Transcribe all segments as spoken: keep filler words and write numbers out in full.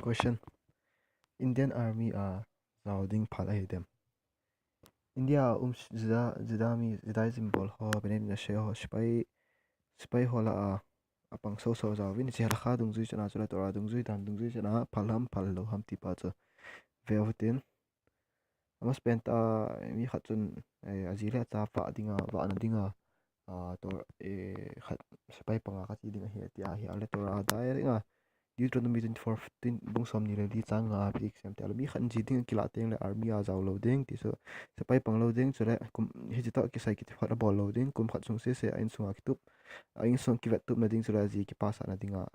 Question. Indian Army a jao ding phal ahi dem? India a um Juda, Juda mi, Judaism bol ho, Bnei Menashe ho, sipai, sipai ho lah a, apang soso jao vin, hiche halakha dungjui chana, chule Torah dungjui, dan dungjui chana, phal ham, phal lou ham ti pa chu ve utin. Amasapen tah, mi khat chun, eh, aji le acha vah dinga, vahna dinga, ah, Tor-, eh, khat sipai panga kati ding ahi, tia hi, ale Torah a direct a, Deuteronomy twenty-four, twenty, bung somni le li chang nga a, pi kisem tia le, mi khat ji ding kilah teng le army a jao lou ding, ti chu, sipai pang lou ding, chule, kum, hiche tah kisai kiti khat abol lou ding, kum khat sung sese a insunga kitup, a insung kivet tupna ding, chule aji kipasahna dinga,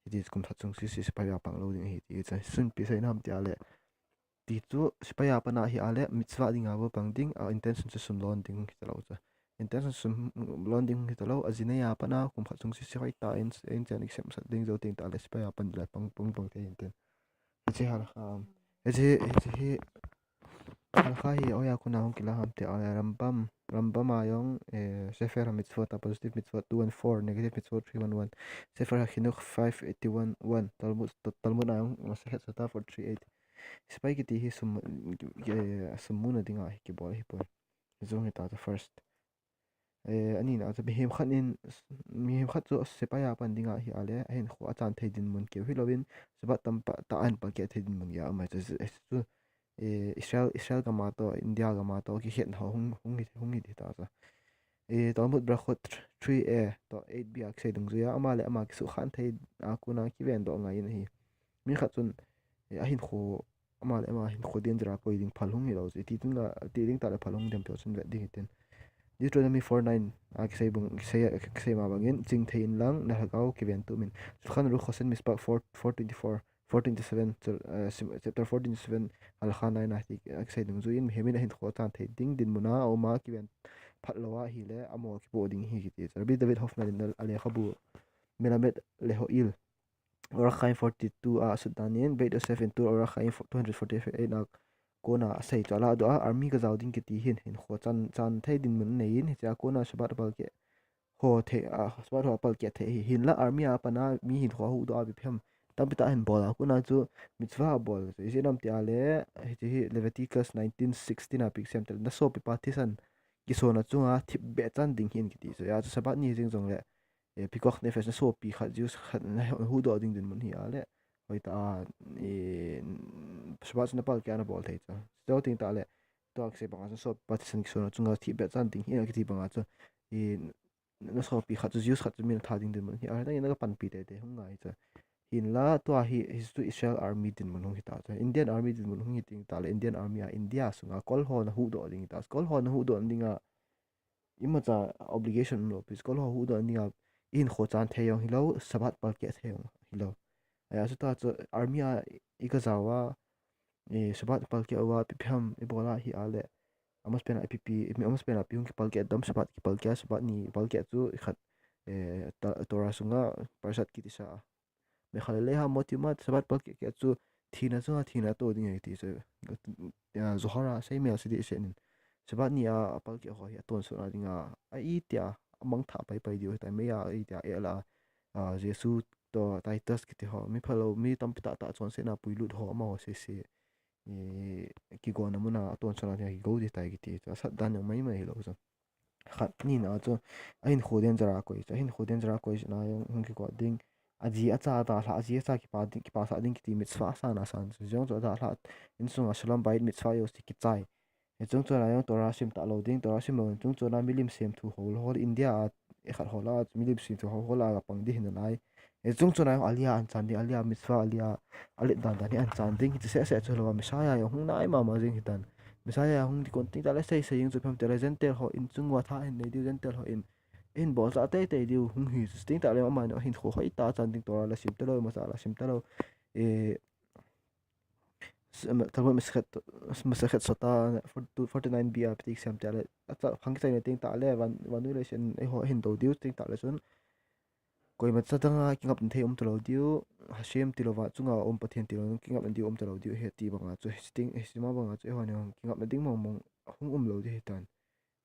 hiti kum khat sung sese sipai a pang lou ding ahi, ti chu, sunpi sei nam tia le, ti chu sipai a pana hi ale, mitzvah dinga bou pang ding, a intention chu sum lon ding hita lou chu. Intention sum lon ding hita lou, aji nei a pana kum khat sung sese hoitah in, in chan kisem sat ding jou teng tah le, sipai a pan le pang, pang, pang thei intin. Hiche halakha, hiche, hiche hi, halakha hi, oya kuna hung kila ham tia le, Rambam, Rambam a jong, eh, Sefer HaMitzvot a, Positive Mitzvot two one four, Negative Mitzvot three one one, Sefer HaChinuch five eighty-one one, Talmud, Talmud a jong, Masechet Sotah four three eight. Sipai kiti hi sum, eh, sum muna dinga hi kibol ahi poi. Jong hita chu first. Eh, anina chu mihem khat in, mihem khat chu sipai a pan dinga hi ale, ahinkho achan thei dinmun keu hilouvin, Shabbat tamtah a ahin palkeh thei dinmun a um ahi chu, chu, eh, Israel, Israel gam a toh, India gam a toh, kikhen ho hung, hung hi, hung hi ta chu. Eh, Talmud Berachot three A toh eight B a kisei dungjuia, ama le ama kisukhan thei a kona kiven doh ngai in ahi. Mi khat chun, eh, ahinkho, ama le ama hinkho danger a koi ding phal hung hilou chu, ti ding la, ti ding tah le phal hung dem peh chun vet ding hitin. Deuteronomy four nine a kisei bung, kisei, kisei ma bangin, chingthei in lang, na lhagao kiven tup in. Shulchan Aruch Hoshen Mishpat four, four twenty-four, four twenty-seven, chul, eh, sim-, chapter four twenty-seven, halakha nine a ti, a kisei dungjuiin, mihem in ahinkho achan thei ding dinmun a aum a, kiven phat lou ahile, amo kipoh ding ahi kiti. Rabbi David Hoffman in a lekhabu, Melamed Lehoil, Orach Chaim forty-two a asut dan in, Beit Yosef in Tur Orach Chaim two hundred forty-eight a kona asei chu, alahdoh a, army kajao ding kiti hin, hinkho chan, chan thei dinmun anei in, hichea kona Shabbat apalkeh ho thei, a, Shabbat ho apalkeh thei ahi, hinla army a pat a mi hinkho ahuhdoh a ipi ham, tampi tah ahin bol a, kona chu mitzvah abol chu, ijeh inem tia le, hiche hi Leviticus nineteen sixteen a ipi kisei em tile, nasopipa thisan kisona chunga thipbeh chan ding ahi kiti chu, hia chu Shabbat ni jeng jongle, eh, pikuach nefesh, nasopi khat, Jews khat, nahuhdoh ding dinmun ahi a le, hoitah a, eh, Shabbat chu napalkeh a nabol thei chu. Chuteng tah le, tua kisei banga chu, nasopipa thisan kisona chunga thipbeh chan ding ahi kiti banga chu, eh, nasopi khat chu, Jews khat chu mi natha ding dinmun ahi a, hoitah in naga panpi teitei hung ngai chu. Hinla, tua hi, hi chu Israel Army dinmun hung hita chu. Indian Army dinmun hung hi teng tah le, Indian Army a India sunga kol ho nahuhdoh ding hita. Kol ho nahuhdoh dinga, imacha obligation umlou pi, kol ho huhdoh dinga, ihinkho chan thei jong hilou, Shabbat palkeh thei jong hilou. Hia chu tua chu army a ikajao a, eh, Shabbat palkeh uva, ipi ham ibol a hi a le, amasapen a ipi pi, amasapen a ipi hung kipalkeh dem, Shabbat kipalkeh, Shabbat ni palkeh chu ikhat, eh, ta-, Torah sunga, Parshat Kitisa a, Mechalelei hamot yumat, Shabbat palkeh keh chu thina chunga thina ato ding ahi ti chu, ah, Zohar a sei mel se ding ahi in. Shabbat ni a apalkeh ho hi atonsot na dinga, a itia, amangthah paipai diu ahitai, mei a itia, eh, la, ah, Jesu toh Titus kiti ho, mi phalou, mi tampi tah tah chonsetna puilut ho, amaho sese, eh, kigona muna atonsot na dinga kigo ding ahitai kiti chu, asat dan jong maimai hilou chu. Khat nina chu, ahinkho danger a koi chu, ahinkho danger a koi chu na jong hung kigo ding. Aji acha dalhah, aji acha kipa ding, kipasah ding kiti mitzvah asana san chu. Jong chu adalhah, insunga Shalom Bayit mitzvah jouse kichai. Hiche chung chona jong Torah sim talou ding, Torah sim lou, chung chona milim semthu hol hol, India a, ikhat hol a, milim semthu hol hol a, agapang ding ahi nalai. Hiche chung chona jong Aliyah ahin chan ding, Aliyah mitzvah, Aliyah, alet dan dan hi ahin chan ding, hiche seh seh chu hilou a, Messiah jong hung nai mama jing ahitan. Messiah hung ding kon teng tah le sei sei jing chu ipi ham tile, Gentile ho in chung uva tha ahin nei diu, Gentile ho in, ahin bolsah teitei diu hung hi, chuteng tah le amani ahinkho hoitah a chan ding, Torah la sim talou, imacha la sim talou. Eh, s-, em, Talmud Masechet, Masechet Sotah, forty-two, forty-nine B a ipi ti kisei em tile, acha, khang kichai na teng tah le, van, vannoi leiset in eiho ahin do diu, chuteng tah le chun, koimacha danga kingapna thei um talou diu, Hashem tilou va chunga um Pathen tilou kingapna diu um talou diu ahi ti banga chu, hiche teng, hiche ma banga chu, eihon jong kingapna ding mong mong hung umlou ding ahitan.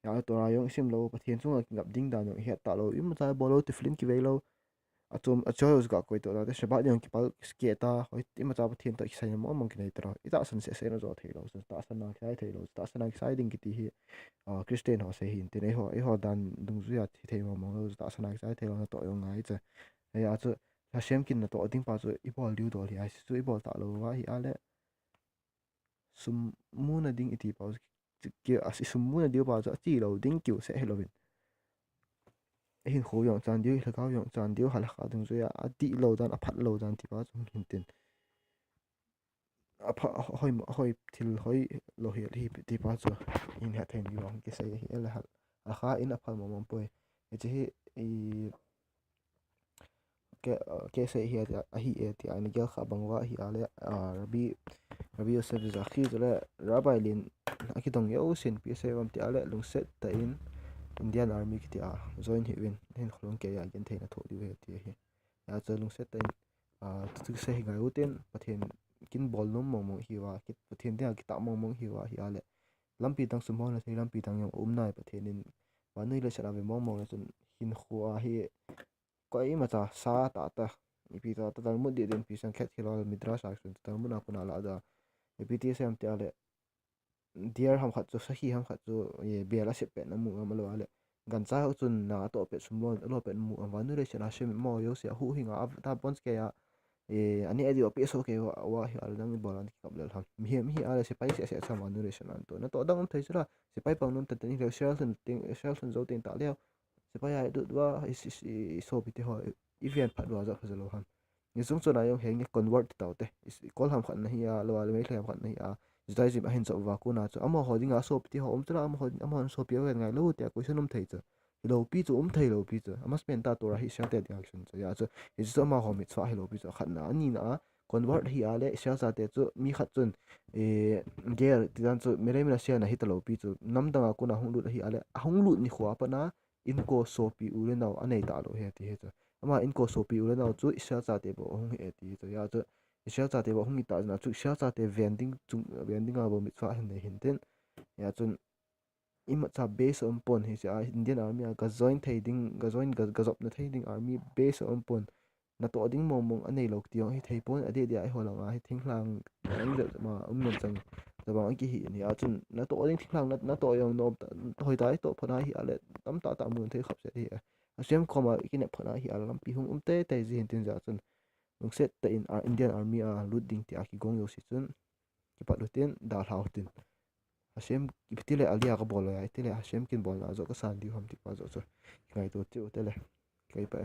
Hia Torah jong isim lou, Pathen chunga kingap ding dan jong ihet talou, imacha ibol lou, tefillin kivei lou, Achom, achoi ho chu ga koi to ta te, Shabbat jong kipal kei ta, hoi, imacha Pathen toh kisai mong mong kinei ta lou. Itahsan seh seh na jo thei lou, chu tahsan na kisai thei lou, tahsan na kisai ding kiti hi, ah, Christian ho sei hin tin, eiho, eiho dan dungjuia thi thei mong mong lou, chu tahsan na kisai thei lou, natoh jong ngai chu. Hia chu, Hashem kin natoh ding pa chu ibol diu dol hi, ahi chu ibol ta lou va hi a le. Sum muna ding iti pa chu, ki, a, sum muna diu pa chu achi lou ding kiu seh hi louvin. Ahin khu jong chan diu, lhagao jong chan diu, halakha dungjuia, adih lou dan, aphat lou dan ti pa chu hin tin. Apha, hoi, hoi, thil hoi lou hi, hi ti pa chu hin ha thei diu ang kisei hi, el hal. Akha in aphal mong mong poi. Hiche hi, i, ke, ke sei hi a, ahi e ti a, in gel kha bang va hi a le, ah, Rabbi, Rabbi Yosef Zahi chu le, Rabbi Lin, akidong yo sin pi sei vam ti a le, lungset tah in, Indian Army kiti a, join hi vin, hin kholung ke ya, gen thei na tho diu he ti hi. Ya chu lungset tah in, ah, tu, tu sei hi ngai u tin, Pathen kin bol nom mong mong hi va, ki, Pathen dia kita mong mong hi va hi a le, lampi dang sum hol na thei, lampi dang jong um nai Pathen in, vannoi leiset a ve mong mong le chun hin khu a hi, koimacha sa ta ta, ipi ta ta Talmud di din pi sang khet hi lou Midrash a chun Talmud a kuna la da, ipi ti sem ti a le, deer ham khat chu, sahi ham khat chu, e, bel asep pet na mu am alou a le, gancha ho chun na atoh pet sum lon, alo pet mu am vannoi leiset a sem mo yo se a hu hinga a ta pon ke a, e, ani adi o pe so ke wa, wa hi a le dang bol an kap lel ham. Mihem hi a le sepai se se sa vannoi leiset a to. Natoh dang um thei chu la, sepai pang nom ta teni le, Israel sun ting, Israel sun zo ting ta le. Sepai a du dua, i, i, i, i sopi te ho, i ven phat dua ja pha ja lou ham. Ni sung chun a jong henge convert tau te. I, i kol ham khat na hi a, lou a le Meitei ham khat na hi a. Judaism ahin jop va kuna chu. Amaho dinga sopi te ho um chu la, amaho, amaho sopi a ven ngai lou te a question um thei chu. Hi lou pi chu, um thei lou pi chu. Ama spend ta Torah hi Israel te dinga kisun chu. Ya chu, hi chu amaho mitzvah hi lou pi chu. Khat na, ani na a, convert hi a le, Israel chate chu, mi khat chun, e, ger, ti dan chu, Merei Menashe na hi ta lou pi chu. Nam dang a kuna hung lut hi a le, ahung lut ni khu a pat na, inko sopi u le nao anei ta lou he ti he chu. Ama inko sopi u le nao chu Israel chate bou ahung hi e ti he chu. Ya chu Israel chate bou ahung hi ta na chu Israel chate ven ding chung, ven ding a bou mitzvah hin nei hin tin. Ya chun imacha base um pon hi chu a Indian Army a ga join thei ding, ga join, ga, ga jop na thei ding army base um pon. Natoh ding mong mong anei lou ti jong hi thei pon, adeh deh a eiho langa hi thinglhang ang jep ma um men chang, jabang a kihi ni a chun natoh ding thinglhang na, natoh jong nom ta, hoi ta i toh phat na hi a le, tam tah tah mun thei khap set hi a. Hashem koma i kinep phat na hi a le, lampi hung um tei tei ji hin tin ja chun. Lungset tah in a Indian Army a lut ding ti a kigong jo si chun. Kipat u tin, dalha u tin. Hashem, ipi ti le Aliyah ka bol a, ipi ti le Hashem kin bol na jo ka san diu ham ti pa jo chu. Kingaito tiu te le. Kai pa.